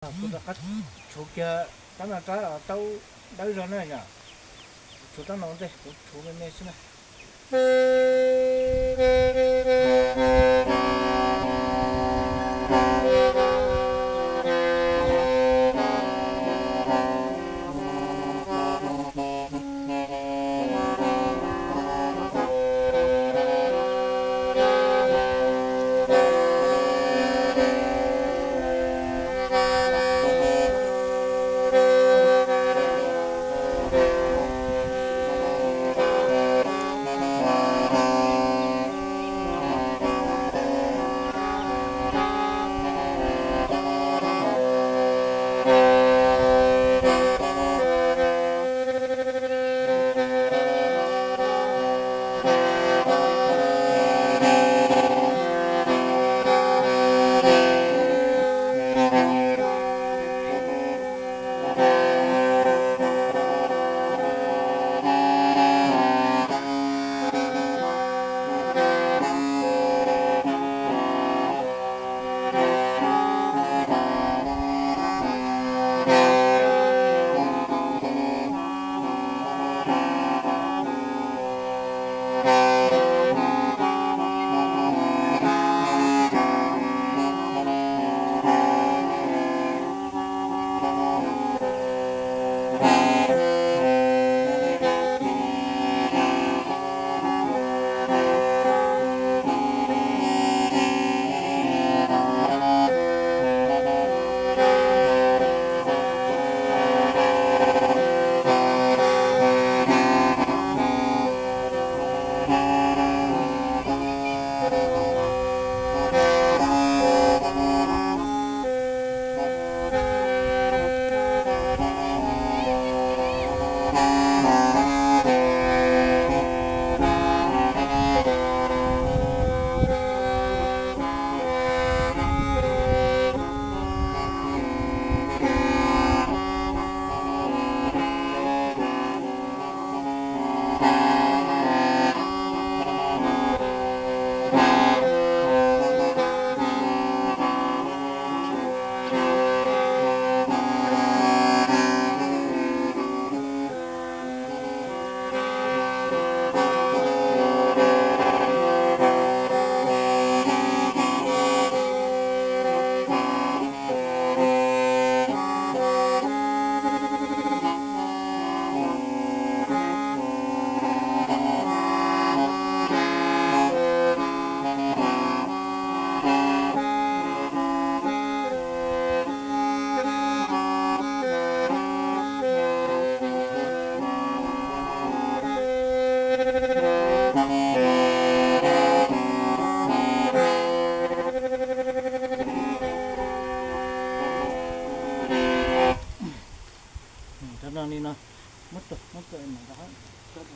Kuv rov qab tshuv kiag rab no, rab taub dawb zog na yom. Kuv tshuv rab no ua ntej, kuv tshuv me me xwb na. Cov no li no, muab tua, muab tua mam rov qab.